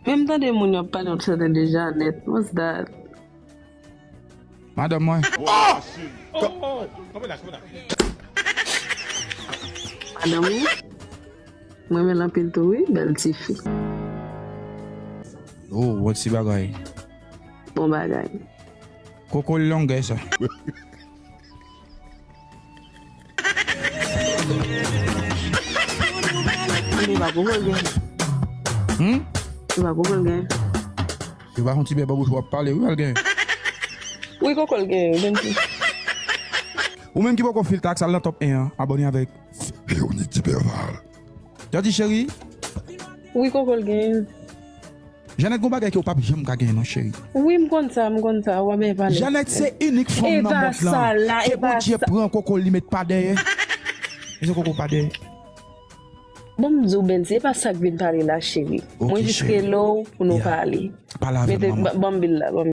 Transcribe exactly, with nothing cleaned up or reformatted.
Men m tande moun yo ap pale yon sèten de Jeannette. What's that? Madanm mwen. Madanm ou? Mwen renmen l anpil tou wi, bèl tifi. Oh, bon ti bagay. Bon bagay. Koko l longè sa. Li pa koko l gen. Hmm? Li pa koko l gen. Se pa yon ti bèbè bouch w ap pale wi al gen. Wi koko l gen, wi, menm si. Ou menm ki poko fil tak sa l nan top en an, abòne avèk Véronique Tiberval. Jodi cheri. Wi koko l gen. Jeannette gon bagay ke w p ap janm ka genyen non cheri. Wi m konn sa, m konn sa, w ap byen pale. Jeannette se inik fanm nan mond lan ke Bondye pran koko li met pa dèyè. Mete koko pa dèyè. Bon m di w Benzi, e pa sa k vin pale la cheri. Mwen jis rele w pou nou pale. Pale avè m manman. Ban m bil la, ban m